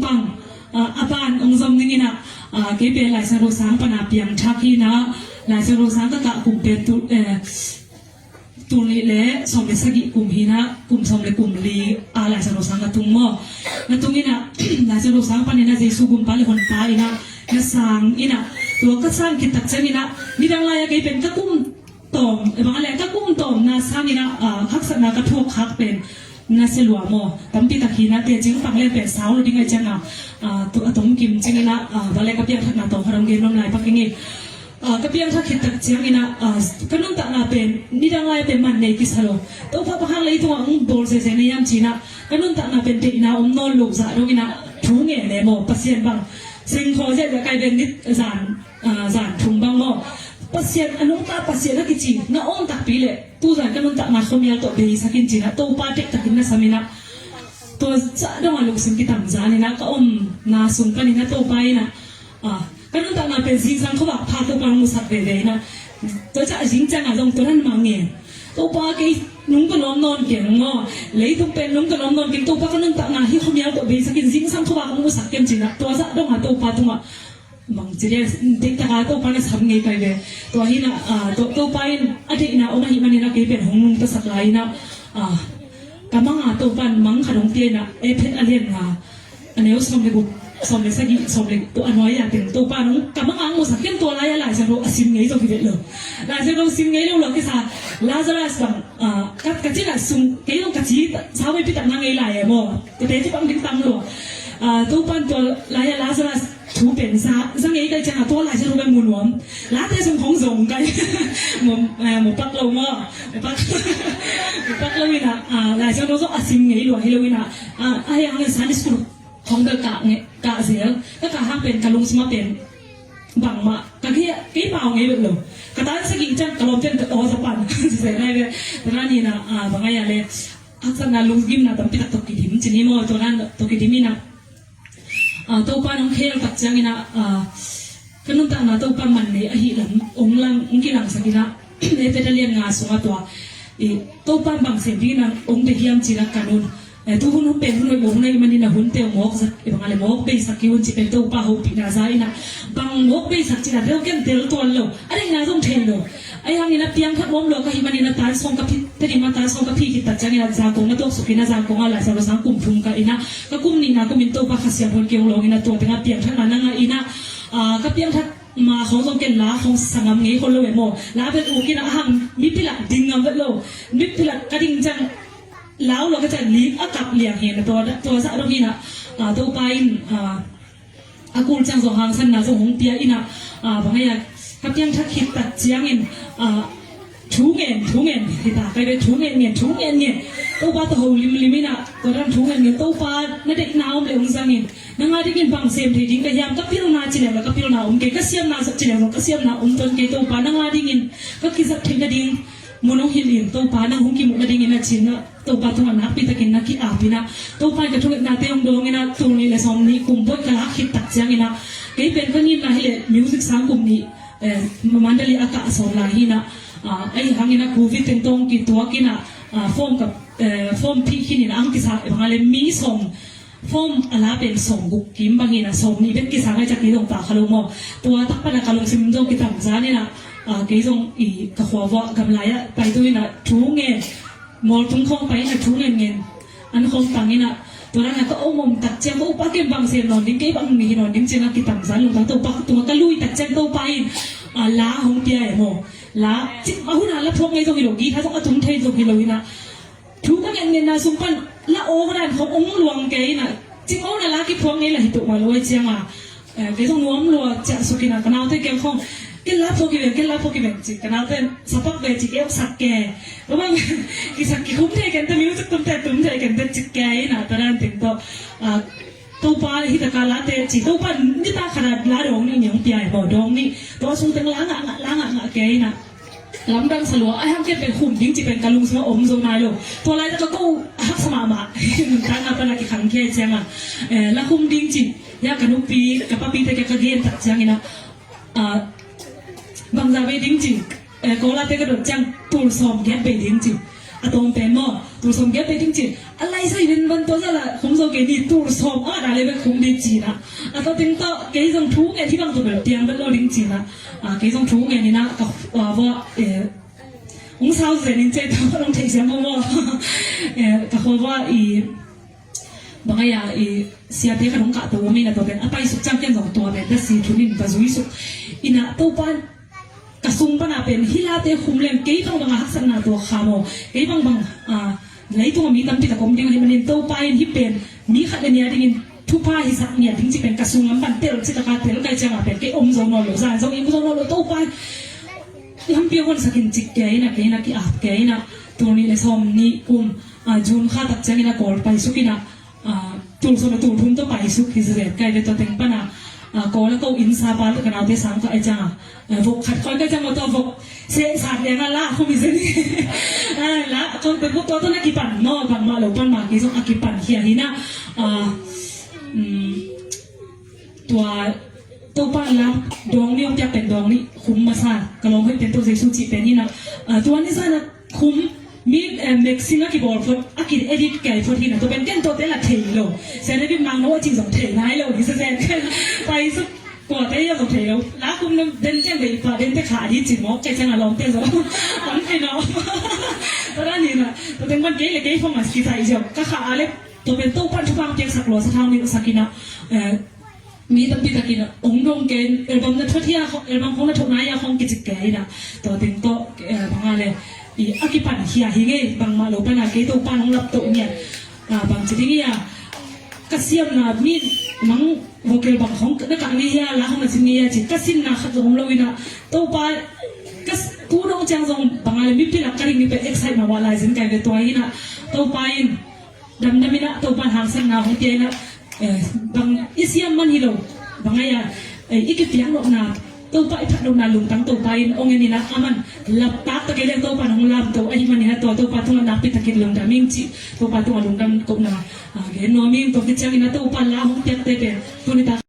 ປັງ ອາ ອາບານອົງສອມນິງອີນະ ອາ ເກເປນລາຍຊາໂຣສາງປະນາປຽງທັກຮີນະ ລາຍຊາໂຣສາງກະກະກຸມເປັນຕຸ ເອ ຕຸລະເລສອມເລສະກິກຸມຮີນະ ກຸມສອມເລກຸມລີ ອາ ລາຍຊາໂຣສາງກະຕຸງມໍ ກະຕຸງອີນະ ລາຍຊາໂຣສາງປະເນນະເຈຊູກຸມປາເລຫົນປາອີນະ ກະສາງອີນະ ຕົວກະສາງຄິດຕັກເຊງອີນະ ນິດັງລາຍອາເກເປັນກະກຸມ ຕອມ ເອີ ບາງແລກະກຸມຕອມນາຊາງນີ້ນະ ອາ ຮັກສະນະກະທົກຄັກເປັນນາເຊລວມໍ ຕຳປິຕະຄີນະ ເຕຈິງປັງແລນແປດຊາວໂລດິງໄອແຈງອາ ອາ ຕຸ ອາຕົງກິມຈິງນີ້ນະ ອາ ບາງແລກະປຽງທັກນາຕອງຄະດອງເກນນຳລາຍປັກກິງນີ້ ອາ ກະປຽງທັກຄິດຕັກຈຽງນີ້ນະ ອາ ກະນຸນຕະນາເປັນ ນິດັງລາຍເປັນມັນເນກິສະໂລ ໂຕພະປະຫັງລະອີທຸງອາອຸໂບລເຊເຊໃນຍາມຈີນະ ກະນຸນຕະນາເປັນເຕນາອົມນອນໂລກສະດົງນີ້ນະ ທູແງແລມໍ ປະຊຽນບັງ ເຊັງຄໍເຈດລະໄກເປັນນິດຈານ ອາ ຈານທຸງບັງມໍ ປະຊຽນອະນຸງຕາປະຊຽນນະກິຈີ ນະອົງຕາປີເລ ຕູຈານກະນຸນຕະມາຄົມຍາວໂຕເບອີສະກິນຈີນະ ໂຕປາເຕະຕະກິນນະສາມີນະ ຕົວສະດອງອາລຸກຊິງກິຕັງຈານີນະ ກະອົມນາຊຸງປານີນະ ໂຕປາອີນະ ອາ ກະນຸນຕະມາເປັນຊິງສັງຂະວາກ ພາໂຕປາມຸສັກເວເວນະ ຕົວຈະຈິງຈັງອາລົງຕົວນັ້ນມາເງ ໂຕປາເກນຸງກະນອມນອນເກງມໍ ເລຍທຸງເປັນນຸງກະນອມນອນເກງ ໂຕປາກະນຸນຕະມາຮີຄົມຍາວໂຕເບອີສະກິນ ຊິງສັງຂະວາກມຸສັກເກງຈີນະ ຕົວສະດອງອາໂຕປາທຸງອາ ບັງຈີເດ ເດັກຕະກາໂຕປານະສຳເງໄປເວ ຕົວຫີນະ ອາ ໂຕ ໂຕປາອິນອະເດນະ ໂອມະຫິມະນີນະ ເກເປັນຫົງນຸງຕະສັກລາຍນະ ອາ ກະມັງອາໂຕປານມັງຂະດົງເຕຍນະ ເອເພັດອາລຽນງາ ອາແນວສອມເລກຸ ສອມເລສະກິ ສອມເລໂຕອານ້ອຍຢາເຕັງ ໂຕປານຸງກະມັງອາງມຸສະເກັນຕົວລາຍອາລາຍຊະໂລ ອາຊິມເງໂຕກິເວດເລີ ລາຍຊະໂລຊິມເງໂລລະກິສາ ລາຊາຣັສບັງ ອາ ກະ ກະຈິລະຊຸງເກລົງກະຈິ ຊາວເວປິຕະນາເງລາຍອະມໍ ກະເຕຈິບັງດິນຕຳໂລ ອາ ໂຕປານຕົວລາຍອາລາຊາຣັສ ທູເປັນຊາ ຊາເງໄກຈະນາຕົວລາຍຊະໂລແບບໝູນວມ ລາເຕຊຸງຂອງສົງໄກ ໝູ ເອີ ໝູປັກໂລມໍ ໝູປັກ ໝູປັກໂລວິນະ ອາ ລາຍຊະໂລອາຊິມເງໂລຫິໂລວິນະ ອາ ອາຍັງສານດິສກຸ ຂອງເດີກະເງ ກະເຊລ ກະກະຫາກເປັນກະລຸງສະມາເປັນ ບັງມະ ກະເກ ເກປາວເງເວດໂລ ກະຕານສະກິງຈັນກະລອມເປັນກະອໍສະປັນ ຊິໃສ່ໄດ້ເວ ຕະນານີ້ນະ ອາ ບັງໄງອາເລ ອັກສະນາລຸງຢິມນະ ຕຳປິຕະຕົກກິດິມ ຈິນີ້ມໍ ໂຕນັ້ນຕົກກິດິມນີ້ນະ ອາ ໂຕປານອງເຄລຕັກຈາງນີ້ນະ ອາ ກະນຸນຕະນາໂຕປາມັນເນ ອະຫິລັງ ອົງລັງ ອົງກິລັງສະກິນະ ເອເຕຕະລຽນງາສຸງອາຕົວ ເອ ໂຕປານບັງເສນດີນະ ອົງເຕຮຽມຈີນະການຸນ ເອ ຕູຮຸນຮຸເປນຮຸນໂນຍໂມຮຸນໂນຍມະນີນະ ຮຸນເຕວໝອກ ເອ ບັງອາເລໝອກເບສັກກິຮຸນຈິເປັນໂຕປາໂຮປີນາຊາອີນະ ບັງໝອກເບສັກຈິນະ ເດວແກນເຕລຕົວໂລ ອະເດນາຊົງເທໂລ ອາຍັງນີ້ນະ ປຽງທັກມອມໂລກະຫິມະນີນະ ຕານຊອງກະພິ ຕະດິມາຕານຊອງກະພິ ຄິດຕັດຈາງອີນະ ຈາກົງນະຕົກສຸກິນະ ຈາກົງອາລາຍສາໂລສັງກຸມທຸງກະອີນະ ກະກຸມນີນາ ກະມິນໂຕປາຄາສຽງໂຮນເກວໂລອີນະ ຕົວເຕັງອາປຽງທັກນານັງອາອີນະ ອາ ກະປຽງທັກ ມາຂອງຊົງເກັນລາ ຂອງສະຫງຳເງຄົນລະເວໂມ ລາເປັນອູກິນອາຫັງ ມີປິລະດິງງາມເວດໂລ ມີປິລະກະດິງຈັງ ລາວລະກະຈະລີກອາກັບລຽງເຮນ ຕົວ ຕົວສະດົງຮີນະ ອາ ໂຕປາອິນ ອາ ອາກູລຈັງສອງຫາງສັນນາ ສອງຫົງເປຍອີນະ ອາ ບັງຍາກະປຽງທັກຄິດຕັດຈຽງອິນ ອາ ທູເງນ ທູເງນ ເຮຕາໄກເວ ທູເງນ ເງນ ທູເງນ ເງນ ໂຕປາຕະໂຫລິມລິມອີນະ ຕົວດັນທູເງນ ເງນ ໂຕປານະເດັກນາອົມເລອົງສັງອິນ ນະງາດິງອິນບັງເສມເທດິງກະຍາມກະປິລນາຈິແລວລະກະປິລນາອົມເກ ກະຊຽມນາສະຈິແລວລະກະຊຽມນາອົມຕົນເກ ໂຕປານະງາດິງອິນ ກະກິສັກເທັງກະດິງ ໂມໂນຫິນອິນ ໂຕປານະຮຸງກິມຸນະດິງອິນນະຈິນນະ ໂຕປາທຸງອະນາກປິຕະກິນນະກິອາປິນະ ໂຕປານກະທຸງນາເຕອງໂດງອິນນະ ຕູນີແລະຊອມນີກຸມບົດກະລາຄິດຕັກຈຽງອິນນະ ເກເປັນກະຍິມນະເຮເລ ມິວຊິກສາງກຸມນີ ເອີ ມານດາລີອາກະສອນລາຮີນະ ອາ ໄອຮັງອິນນະ ກູວິເຕັງໂຕງກິຕົວກິນະ ອາ ໂຟມກັບ ເອີ ໂຟມພີຄິນອິນນະ ອັງກິສາ ເອ ບັງອາເລມີສອງ ໂຟມອາລາເປັນສອງກຸກກິມ ບາງທີນະ ສອງນີ້ເປັນກິສາໄງຈັກນີ້ ຕົງປາຄາໂລມໍ ຕົວຕັກປະນາກາລົງຊິມໂຈກິຕັງຈານີ້ນະ ອາ ເກຊົງອີກະຄວາວະກຳໄລອະ ໄປຕຸຍນະ ທູເງ ມໍທຸງຄອງໄປນະ ທູເງເງ ອັນຄອງຕັງນີ້ນະ ຕົວນັ້ນນະ ກະອົມອົມຕັກຈຽມ ກະອຸປະເກັມບັງເສນນອນດິງ ເກບັງມີນອນດິງເຈນະ ກິຕັງຈາລົງຕັງໂຕປາ ຕົວກະລຸຍຕັກຈຽມໂຕໄປ ອາ ລາຫົງເປຍມໍ ລາ ຈິມາຫຸນາລະພວກໄງໂຈກິໂລ ກີທາຊົງອະຕຸມເທໂຈກິໂລນີ້ນະ ທູກະແງນເງນນາຊຸມປັນ ລະໂອກະດານຂອງອົງຫຼວງເກນະ ຈິງໂອນະລາກິພວງເງລະຫິໂຕມາລວຍຈຽງອາ ເກສົງນວມລວຍຈະສຸກິນະກະນາວເຕແກງຂອງ ເກລາພວກກິເວນ ເກລາພວກກິເວນຈິກະນາວເຕສະປັກເວຈິເອວສັກແກ ລະວັງກິສັກກິຄຸມເທແກນຕະມິວຈະຕຸມແຕຕຸມເທແກນເຕຈິກແກນະ ຕະດານເຕັງໂຕ ອາ ໂຕປາຫິຕະກາລາເຕຈິ ໂຕປານິຕາຂະດາດລາດອງນີ້ຍັງເປຍບໍ່ດອງນີ້ ໂຕຊຸງເຕັງລາງະງະລາງະງະແກນະ ລຳດັງສະຫຼວງ ອາຍຮັງເກັດເປັນຂຸມດິງຈິເປັນກະລຸງສະອອມໂຈນາຍໂລ ຕົວລາຍຕະກະກູຮັກສະໝາມາ ຕາງາປະນາກິຄັງແຄແຈງອະ ເອີ ລະຂຸມດິງຈິ ຍາກະນຸປີ ກະປະປີແຕແກກະເກນຕະຈຽງອີນະ ອາ ບັງຈາເວດິງຈິ ເອີ ໂກລາເຕກະໂດດຈັງ ຕູລຊອມແກດເບດິງຈິ A tawm pen maw, tul sawm giat pe ding chi. A lai sa hi ven van tua za la, khum zo ke ni tul sawm a da le ven khum ding chi na. A tua teng tua, kei zong thu ngen hi bang tua pen piang ven lo ding chi na. A, kei zong thu ngen ni na, ka, a, va, e, ung sau zen in che tua long thei siam bo maw. E, ka khua va i, bang a ya i, sia te ka dong ka tua mi na tua pen, a pai suk chang ken zong tua pen, da si thu nin, da zui suk. Ina tua pan, ka sung pana pen, hi la te khum leng, kei bang bang a haksatna tua kha maw, kei bang bang, a, leitung a mi tampi tak om ding hi manin Topa in hi pen, mi khat le nia dingin, thupha hi sak nia ding chi pen ka sung lam pan tel chi ta ka tel kai chang a pen, kei om zo nawn lo, zan zo im zo nawn lo Topa in. Lampi hon sakin chik kei na, kei na ki ap kei na, tuni le sawm ni kum, a, June kha tak chang ina Kawl pai suk ina, A, tul sawm tul thum tua pai suk hi zet kai ve tua teng pana, a, ko la ko in sa pa ka nau te sang ka ai chang, a, vok khat koi ka chang tua vok se sa de nga la khu mi zeni. A, la ko pe ko tua tua na ki pan no bang ma lo pan ma ki zong a ki pan hia hi na. A, um, tua Topa la dong ni ong pia pen dong ni khum ma sa ka long hoi pen tua Jesu chi pen hi na. A, tua ni sa na Khum mi, eh, mixing a ki bawl phot, a ki edit kai phot hi na, tua pen ken tua te la thei lo. Sia David Mangno a chi zong thei nai lo, hi sa zen. Pai suk kua te ya zong thei lo. La khum nem den chen bei pa den te kha di chi mo, kai chang a long te zong. Ang te no. Tua ni na, tua teng ban kei le kei phong a ski sai zong. Ka kha a le, tua pen tua pan chu pang piak sak lo sa thang ni sa ki na. Eh, Mi tampi takin ong dong ken, album na thot hia, album khong na thot na ya khong kichik ke ina. To teng to, eh, bang a le, i a ki pan hia hi nge, bang ma lo pan a ke to pan ong lap to nia. A, bang chi ding ia. Ka siam na mi mang vocal bang khong na ka nge hia, la khong na sin nge ia chi. Ka sin na khat zong lo ina. To pa, ka s-, tu dong chang zong bang a le mi pi la ka ring mi pe excite ma wa lai zin kai ve to ina. To pa in, Dam dam ina, Topa hang sang na hong pia ina, eh, bang i siam man hi lo, bang a ya, eh, i ki piang lo na, Topa i phat lo na lungtang Topa in ong en ina, a man, lap tak tak i leng Topa hong lam to, a hi man ina to, Topa tung a nak pi tak i lungdam ing chi, Topa tung a lungdam ko na, a, gen no ming to ki chang ina Topa la hong piak te pe, tu ni ta